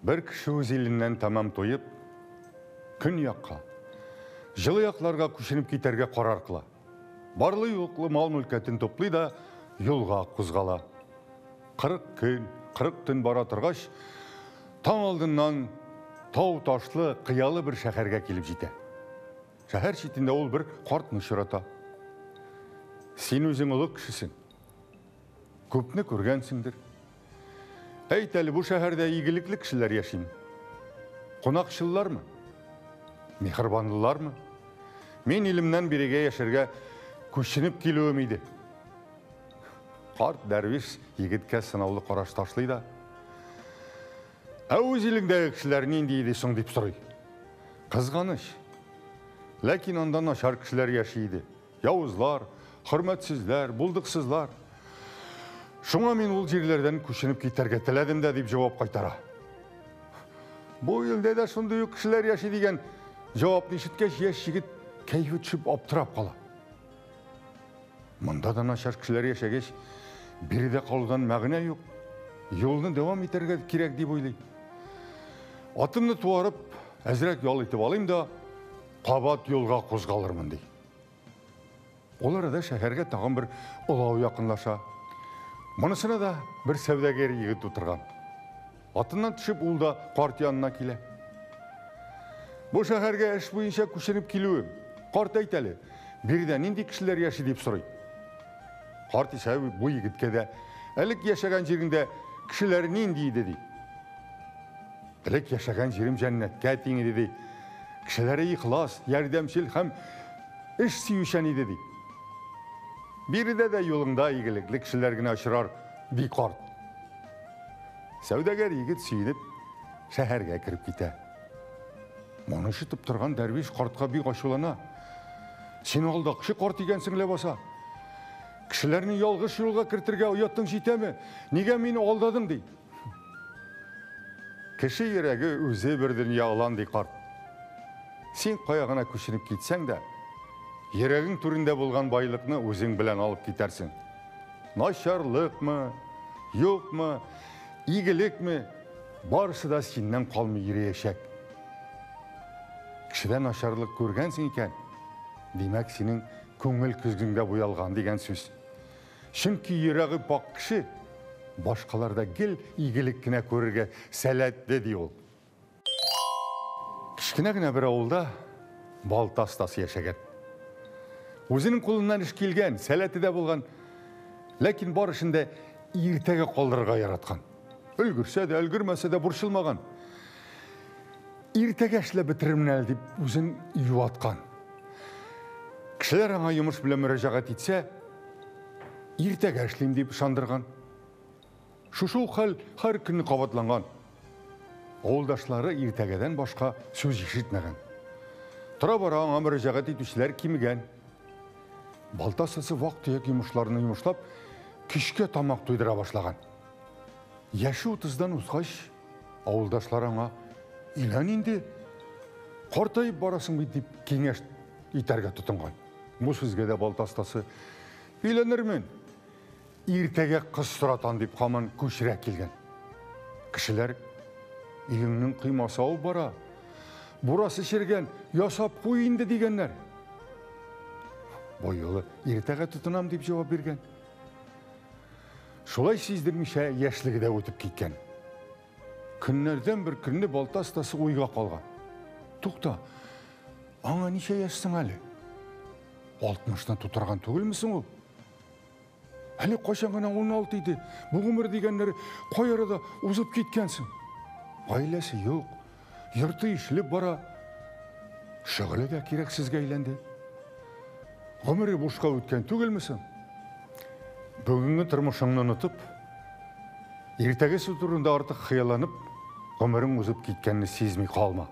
Бер кеше үз иленнән тәмам туеп, көньякка, җылы якларга күченеп китәргә карар кыла. Барлы-юклы мал-мөлкәтен туплый да юлга кузгала. 40 көн, 40 төн бара торгач, таң алдыннан тау ташлы, кыялы бер шәһәргә килеп җитә. Шәһәр читендә ул бер картны очрата. Син үзең олы кешесең. Күпне күргәнсеңдер. Әйт әле, бу шәһәрдә игелекле кешеләр яшиме? Кунакчыллармы? Миһербанлылармы? Мин илемнән бирегә яшәргә күченеп килүем иде. Карт дәрвиш егеткә сынаулы караш ташлый да, Ә үз илеңдәге кешеләр нинди иде соң дип сорый. Кызганыч. Ләкин анда начар кешеләр яши иде. Явызлар, хөрмәтсезләр, булдыксызлар. Шуңа мин ул җирләрдән күченеп китәргә теләдем дә, дип җавап кайтара. Бу илдә дә шундый ук кешеләр яши дигән җавапны ишеткәч, яшь егет кәефе төшеп аптырап кала. Монда да начар кешеләр яшәгәч, биредә калудан мәгънә юк. Юлны дәвам итәргә кирәк дип уйлый. Атымны туарып, әзрәк ял итеп алыйм да, кабат юлга кузгалырмын ди. Ул арада шәһәргә тагын бер олау якынлаша. Монысына да бер сәүдәгәр егет утырган. Атыннан төшеп, ул да карт янына килә. Бу шәһәргә эш буенча күченеп килүем. Карт әйт әле, биредә нинди кешеләр яши дип сорый. Карт исә бу егеткә дә, элек яшәгән җиреңдә кешеләр нинди иде ди. Элек яшәгән җирем җәннәткә тиң иде ди. Кешеләре ихлас, ярдәмчел һәм эш сөючән иде ди. Биредә дә юлыңда игелекле кешеләр генә очрар, ди карт. Сәүдәгәр егет сөенеп шәһәргә кереп китә. Моны ишетеп торган дәрвиш картка бик ачулана. Син алдакчы карт икәнсең ләбаса. Кешеләрне ялгыш юлга кертергә оятың җитәме? Нигә мине алдадың ди. Кеше йөрәге үзе бер дөнья олан ди карт. Син кая гына күченеп китсәң дә, йөрәгең түрендә булган байлыкны үзең белән алып китәрсең. Начарлыкмы, юкмы, игелекме, барысы да синнән калмый йөриячәк. Кешедә начарлык күргәнсең икән, димәк, синең күңел көзгеңдә буялган дигән сүз. Чөнки йөрәге пакь кеше башкаларда гел игелек кенә күрергә сәләтле, ди ул. Кечкенә генә бер авылда балта остасы яшәгән. Үзенең кулыннан эш килгән, сәләте дә булган. Ләкин бар эшен дә иртәгә калдырырга яраткан. Өлгерсә дә, өлгермәсә дә борчылмаган. Иртәгә эшләп бетерермен әле дип үзен юаткан. Кешеләр аңа йомыш белән мөрәҗәгать итсә, иртәгә эшлим дип ышандырган. Шушы ук хәл һәр көнне кабатланган. Авылдашлары иртәгәдән башка сүз ишетмәгән. Тора-бара аңа мөрәҗәгать итүчеләр кимегән. Балта сасы вак-төяк йомышларны йомышлап, көчкә тамак туйдыра башлаган. Яше утыздан узгач, авылдашлар аңа, Өйлән инде, картаеп барасың бит, дип киңәш итәргә тотынган. Бу сүзгә дә балта остасы, Өйләнермен, Иртәгә кыз соратам дип һаман күчерә килгән. Кешеләр өеңнең коймасы авып бара. Бурасы чергән, ясап куй инде дигәннәр. Бу юлы иртәгә тотынам дип җавап биргән. Шулай сиздермичә яшьлеге дә үтеп киткән. Көннәрдән бер көнне балта остасы уйга калган. Тукта, аңа ничә яшь соң әле? Алтмышны тутырган түгелме соң ул? Әле кайчан гына 16 иде. Бу гомер дигәннәре кай арада узып киткәнсең? Гаиләсе юк. Йорты ишелеп бара. Шөгыле дә кирәксезгә әйләнде. Гомере бушка үткән түгелме соң? Бүгенге тормышыңны онытып, иртәгесе турында артык хыялланып, гомерең узып киткәнне сизми калма.